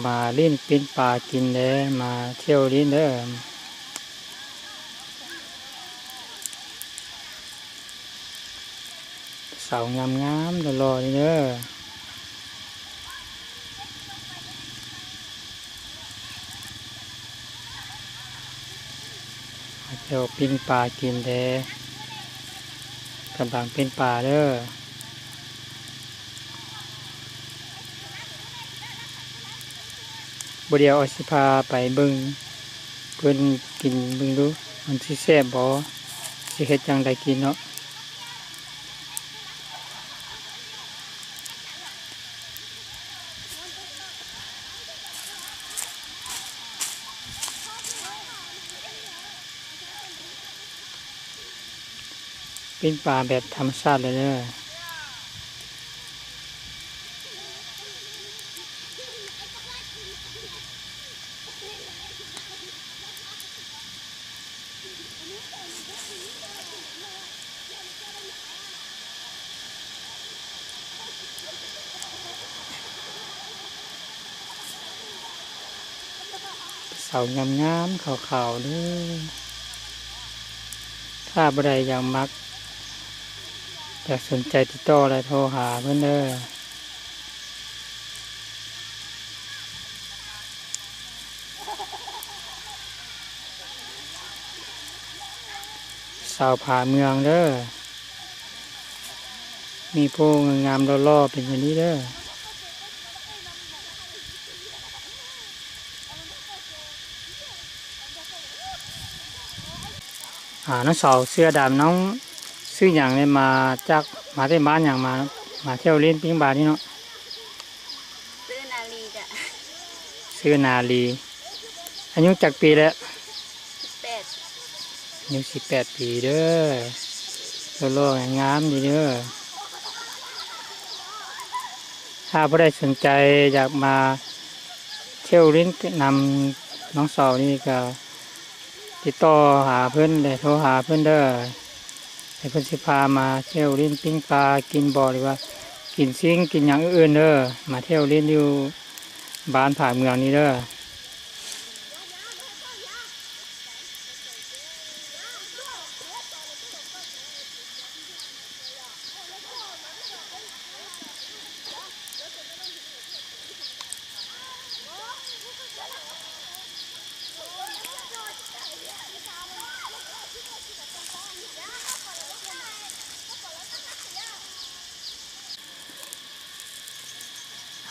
ມາຫຼິ້ນປີ້ງປາກິນເດີ້ ມາທ່ຽວຫຼິ້ນເດີ້. ສາວງາມໆ ຫຼໍ່ໆ ນີ້ເດີ້. ມາທ່ຽວປີ້ງປາກິນເດີ້ ກຳລັງປີ້ງປາເດີ້. ບໍ່ດຽວອາດຊິພາໄປເບິ່ງເພິ່ນກິນເບິ່ງດູ ມັນຊິແຊບບໍ່ ຊິເຮັດຈັ່ງໃດກິນເນາະ. ປີ້ງປາແບບທຳມະຊາດເລີຍເດີ້. ສາວງາມໆ ຂາວໆ ເດີ້. ຖ້າຜູ້ໃດຢາກມັກ ຢາກສົນໃຈຕິດຕໍ່ ແລະ ໂທຫາເພິ່ນເດີ້. ສາວຜາເມືອງເດີ້ ມີຜູ້ງາມໆ ຫຼໍ່ໆ ເປັນແບບນີ້ເດີ້. ອາ ນ້ອງສາວເສື້ອດຳ ນ້ອງຊື່ຫຍັງ ແລະ ມາຈາກ ມາແຕ່ບ້ານຫຍັງ ມາ ມາທ່ຽວຫຼິ້ນປີ້ງປານີ້ເນາະ? ຊື່ນາລີຈ້ະ. ຊື່ນາລີ. ອາຍຸຈັກປີແລ້ວ? ສິບແປດ. ອາຍຸສິບແປດປີເດີ້. ຫຼໍ່ໆ ງາມໆ ດີເດີ້. ຖ້າຜູ້ໃດສົນໃຈຢາກມາທ່ຽວຫຼິ້ນນຳນ້ອງສາວນີ້ ກະຕິດຕໍ່ຫາເພິ່ນ ແລະ ໂທຫາເພິ່ນເດີ້. ໃຫ້ເພິ່ນຊິພາມາທ່ຽວຫຼິ້ນປີ້ງປາກິນບໍ່ ຫຼືວ່າກິນຊິ້ງກິນຫຍັງອື່ນໆ ເດີ້. ມາທ່ຽວຫຼິ້ນຢູ່ບ້ານຜາເມືອງນີ້ເດີ້.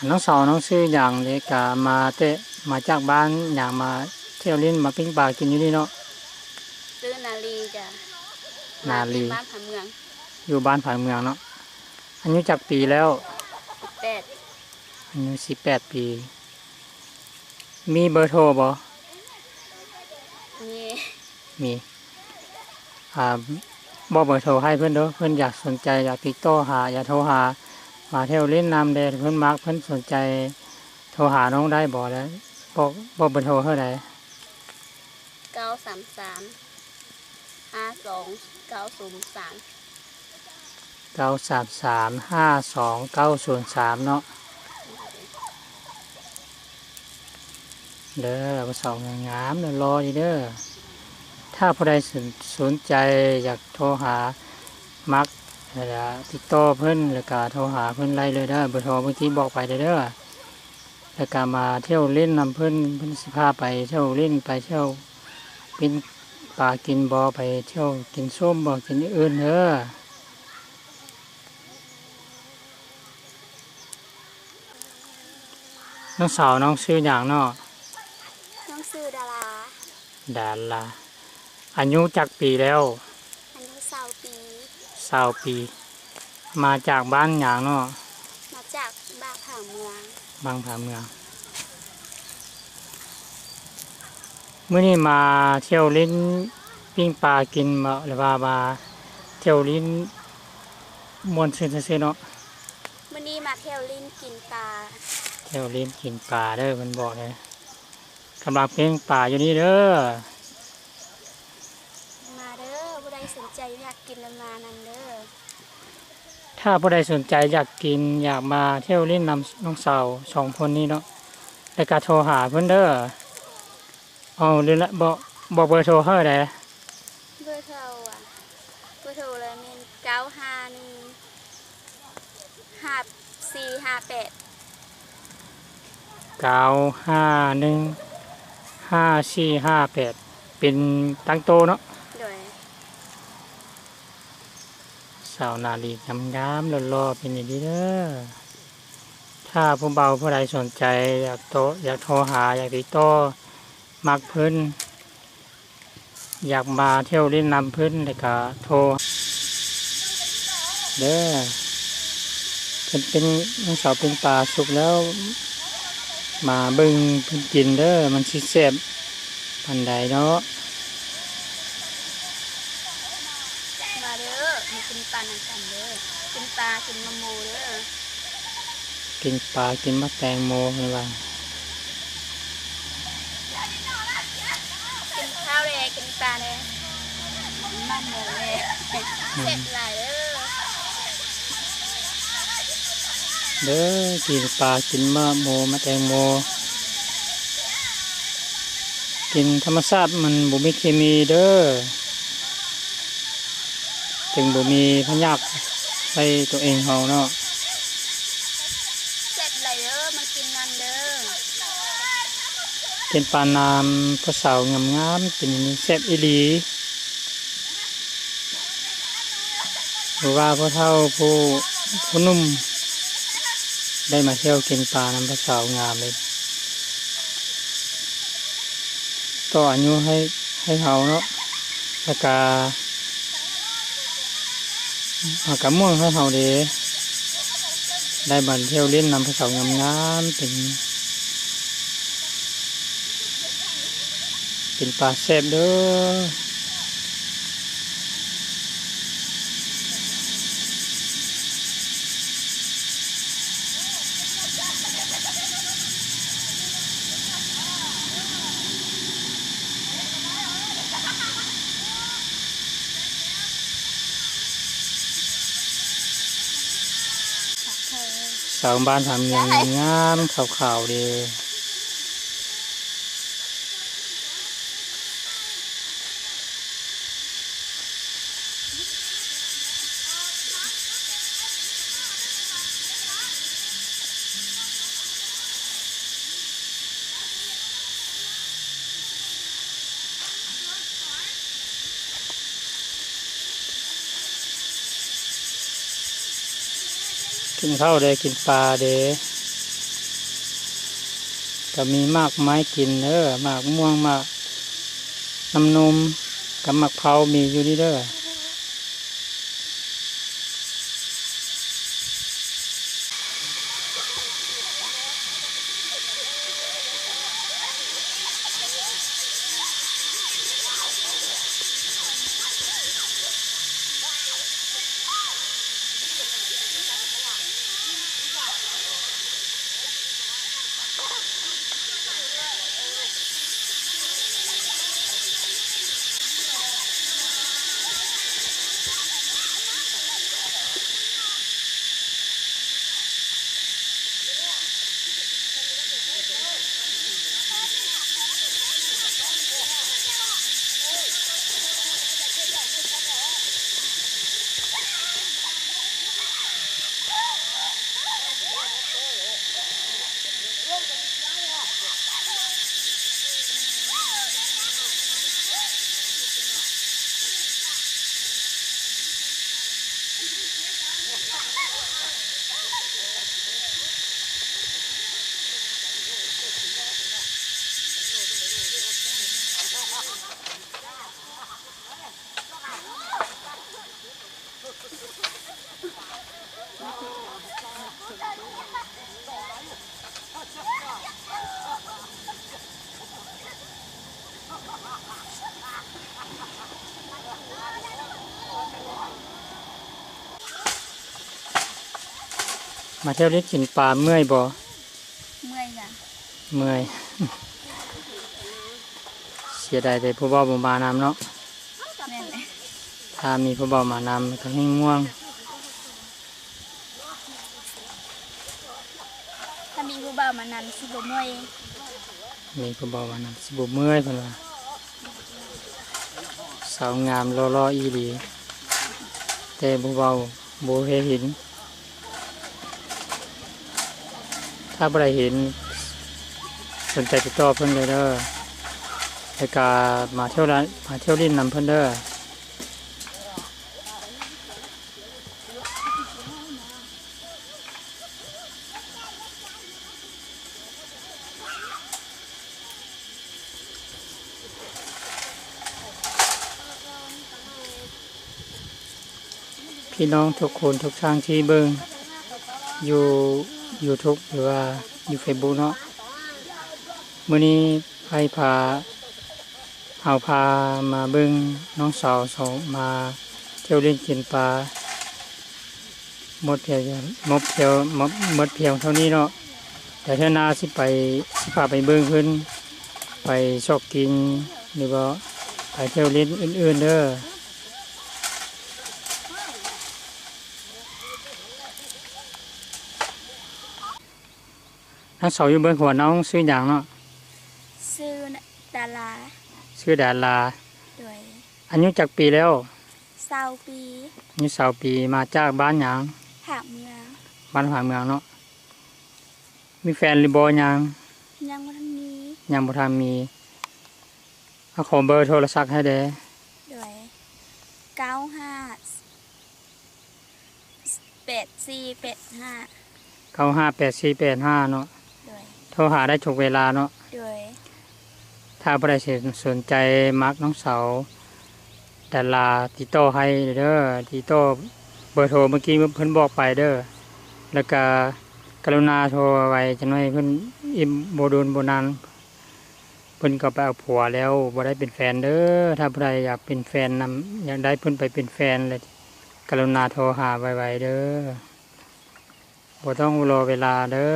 ນ້ອງສາວ ນ້ອງຊື່ຫຍັງ ແລະ ກະມາແຕ່ ມາຈາກບ້ານຫຍັງ ມາທ່ຽວຫຼິ້ນ ມາປີ້ງປາກິນຢູ່ນີ້ເນາະ? ຊື່ນາລີຈ້ະ. ນາລີ. ມາຈາກບ້ານຜາເມືອງ. ຢູ່ບ້ານຜາເມືອງເນາະ. ອາຍຸຈັກປີແລ້ວ? ສິບແປດ. ອາຍຸສິບແປດປີ. ມີເບີໂທບໍ່? ມີ. ມີ. ອາ ບອກເບີໂທໃຫ້ເພິ່ນເດີ້ ເພິ່ນຢາກສົນໃຈ ຢາກຕິດຕໍ່ຫາ ຢາກໂທຫາ ມາທ່ຽວຫຼິ້ນນຳແດ່ ເພິ່ນມັກ ເພິ່ນສົນໃຈ ໂທຫານ້ອງໄດ້ບໍ່ ແລະ ບອກ ບອກເບີໂທໃຫ້ໄດ້? ເກົ້າສາມສາມ ຫ້າສອງເກົ້າສູນສາມ. ເກົ້າສາມສາມ ຫ້າສອງເກົ້າສູນສາມ ເນາະ. ເດີ້ ຜູ້ສາວງາມໆ ຫຼໍ່ໆ ນີ້ເດີ້. ຖ້າຜູ້ໃດສົນ ສົນໃຈຢາກໂທຫາ ມັກ ແລ້ວກະຕິດຕໍ່ເພິ່ນ ແລ້ວກະໂທຫາເພິ່ນໄດ້ເລີຍເດີ້. ເບີໂທເມື່ອກີ້ບອກໄປເດີ້. ແລ້ວກະມາທ່ຽວຫຼິ້ນນຳເພິ່ນ ເພິ່ນຊິພາໄປທ່ຽວຫຼິ້ນ ໄປທ່ຽວປີ້ງປາກິນບໍ່ ໄປທ່ຽວກິນສົ້ມບໍ່ ກິນອື່ນເດີ້. ນ້ອງສາວ ນ້ອງຊື່ຫຍັງເນາະ? ນ້ອງຊື່ດາລາ. ດາລາ. ອາຍຸຈັກປີແລ້ວ? ອາຍຸຊາວປີ. ຊາວປີ. ມາຈາກບ້ານຫຍັງເນາະ? ມາຈາກບາງຜາເມືອງ. ບາງຜາເມືອງ. ມື້ນີ້ມາທ່ຽວຫຼິ້ນປີ້ງປາກິນບໍ ຫຼືວ່າມາທ່ຽວຫຼິ້ນມ່ວນຊື່ນຊື່ໆ ເນາະ? ມື້ນີ້ມາທ່ຽວຫຼິ້ນກິນປາ. ທ່ຽວຫຼິ້ນກິນປາເດີ້ ເພິ່ນບອກເດີ້. ກຳລັງປີ້ງປາຢູ່ນີ້ເດີ້. ມາເດີ້ ຜູ້ໃດສົນໃຈຢາກກິນລະມານຳເດີ້. ຖ້າຜູ້ໃດສົນໃຈຢາກກິນ ຢາກມາທ່ຽວຫຼິ້ນນຳນ້ອງສາວສອງຄົນນີ້ເນາະ, ແລ້ວກໍໂທຫາເພິ່ນເດີ. ເອົາ ລືມລະ ບອກ ບອກເບີໂທເຮົາແດ່. ເບີໂທຫວາ? ເບີໂທລະແມ່ນ ເກົ້າຫ້າໜຶ່ງ ຫ້າສີ່ຫ້າແປດ ເກົ້າຫ້າໜຶ່ງ ຫ້າສີ່ຫ້າແປດ ເປັນຕັ້ງໂຕເນາະ. ໂດຍ. ສາວໜ້າລີງາມໆ ຫຼໍ່ໆ ເປັນອີ່ຫຼີເດີ. ຖ້າຜູ້ບ່າວຜູ້ໃດສົນໃຈ ຢາກໂທ ຢາກໂທຫາ ຢາກຕິດຕໍ່ມັກເພິ່ນ ຢາກມາທ່ຽວຫຼິ້ນນຳເພິ່ນ ແລ້ວກະໂທເດີ. ເພິ່ນເປັນ ນ້ອງສາວປີ້ງປາສຸກແລ້ວ ມາເບິ່ງເພິ່ນກິນເດີ ມັນຊິແຊບປານໃດເນາະ. ມາເດີ ມາກິນປານຳກັນເດີ ກິນປາ ກິນໝາກໂມເດີ. ກິນປາ ກິນໝາກແຕງໂມ ເພິ່ນວ່າ. ກິນເຂົ້າແດ່ ກິນປາແດ່ ກິນໝາກໂມແດ່ ອືມ ແຊບຫຼາຍເດີ ເດີ. ກິນປາ ກິນໝາກໂມ ໝາກແຕງໂມ ກິນທຳມະຊາດ ມັນບໍ່ມີເຄມີເດີ. ຈຶ່ງບໍ່ມີພະຍາດໃສ່ຕົວເອງເຮົາເນາະ. ແຊບຫຼາຍເດີ ມາກິນນຳເດີ. ກິນປານຳຜູ້ສາວງາມໆ ເປັນແນວນີ້ແຊບອີ່ຫຼີ. ຫຼືວ່າຜູ້ເຖົ້າ ຜູ້ ຜູ້ໜຸ່ມ ໄດ້ມາທ່ຽວກິນປານຳຜູ້ສາວງາມເລີຍ. ຕໍ່ອາຍຸໃຫ້ ໃຫ້ເຮົາເນາະ ແລ້ວກະ ເຮົາກະມ່ວນຂອງເຮົາເດ້ ໄດ້ມາທ່ຽວຫຼິ້ນນຳຜູ້ສາວງາມໆ ເປັນ ເປັນປາແຊບເດີ. ສາວບ້ານສາວເມືອງງາມໆ ຂາວໆ ເດ້. ກິນເຂົ້າເດ້ ກິນປາເດ້ ກະມີໝາກໄມ້ກິນເດີ ໝາກມ່ວງ ໝາກນ້ຳນົມ ກັບໝາກເພົ້າ ມີຢູ່ນີ້ເດີ. ມາທ່ຽວຫຼິ້ນກິນປາເມື່ອຍບໍ່? ເມື່ອຍຈ້ະ ເມື່ອຍ. ເສຍດາຍແຕ່ຜູ້ເວົ້າບໍ່ມານຳເນາະ. ແມ່ນແຫຼະ ຖ້າມີຜູ້ເວົ້າມານຳກະແຮ່ງມ່ວນ. ຖ້າມີຜູ້ເວົ້າມານ ອັນຊິບໍ່ເມື່ອຍ ມີຜູ້ເວົ້າວ່ານຳຊິບໍ່ເມື່ອຍ ເພິ່ນວ່າ. ສາວງາມຫຼໍ່ໆອີ່ຫຼີ ແຕ່ຜູ້ເວົ້າບໍ່ເຄີຍເຫັນ. ຖ້າຜູ້ໃດເຫັນ ສົນໃຈຕິດຕໍ່ເພິ່ນໄດ້ເດີ ແລ້ວກະມາທ່ຽວລະ ມາທ່ຽວຫຼິ້ນນຳເພິ່ນເດີ. ພີ່ນ້ອງທຸກຄົນທຸກທ່ານທີ່ເບິ່ງຢູ່ຢູທູບ ຫຼືວ່າຢູ່ເຟສບຸກເນາະ, ມື້ນີ້ອ້າຍພາ ເຮົາພາມາເບິ່ງນ້ອງສາວສອງ ມາທ່ຽວຫຼິ້ນກິນປາ ໝົດພຽງ ໝົດພຽງ ໝົດ ໝົດພຽງເທົ່ານີ້ເນາະ. ແຕ່ເທື່ອໜ້າຊິໄປ ຊິພາໄປເບິ່ງເພິ່ນ ໄປຊອກກິນ ຫຼືວ່າໄປທ່ຽວຫຼິ້ນອື່ນໆເດີ. ທັງສອງຢູ່ເບື້ອງຂວາ ນ້ອງຊື່ຫຍັງເນາະ? ຊື່ດາລາ. ຊື່ດາລາ. ໂດຍ. ອາຍຸຈັກປີແລ້ວ? ຊາວປີ. ອາຍຸຊາວປີ. ມາຈາກບ້ານຫຍັງ? ຜາກເມືອງ. ບ້ານຜາກເມືອງເນາະ. ມີແຟນຫຼືບໍ່ຍັງ? ຍັງບໍ່ທັນມີ. ຍັງບໍ່ທັນມີ. ເອົາ ຂໍເບີໂທລະສັບໃຫ້ແດ່. ໂດຍ. ເກົ້າຫ້າ ແປດສີ່ແປດຫ້າ. ເກົ້າຫ້າແປດສີ່ແປດຫ້າເນາະ. ໂດຍ. ໂທຫາໄດ້ທຸກເວລາເນາະ. ໂດຍ. ຖ້າຜູ້ໃດສົນໃຈມັກນ້ອງສາວດາລາ ຕິດຕໍ່ໃຫ້ເດີ, ຕິດຕໍ່ເບີໂທເມື່ອກີ້ເພິ່ນບອກໄປເດີ. ແລ້ວກະກະລຸນາໂທໄວໆຈັກໜ້ອຍ, ເພິ່ນອີກບໍ່ດົນບໍ່ນານ ເພິ່ນກໍໄປເອົາຜົວແລ້ວ ບໍ່ໄດ້ເປັນແຟນເດີ. ຖ້າຜູ້ໃດຢາກເປັນແຟນນຳ ຢາກໄດ້ເພິ່ນໄປເປັນແຟນ ແລະ ກະລຸນາໂທຫາໄວໆເດີ, ບໍ່ຕ້ອງລໍເວລາເດີ.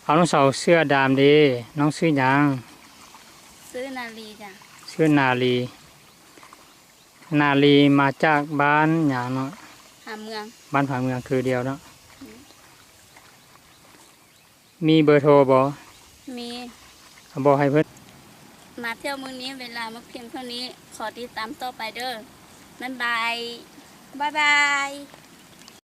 ເອົາ ນ້ອງສາວເສື້ອດຳເດ, ນ້ອງຊື່ຫຍັງ? ຊື່ນາລີຈ້ະ. ຊື່ນາລີ. ນາລີມາຈາກບ້ານຫຍັງເນາະ? ຜາກເມືອງ. ບ້ານຜາກເມືອງຄືດຽວເນາະ. ອືມ. ມີເບີໂທບໍ່? ມີ. ບອກໃຫ້ເພິ່ນ. ມາທ່ຽວມື້ນີ້ເວລາໝົດພຽງເທົ່ານີ້, ຂໍຕິດຕາມຕໍ່ໄປເດີ. ບາຍບາຍ. ບາຍບາຍ.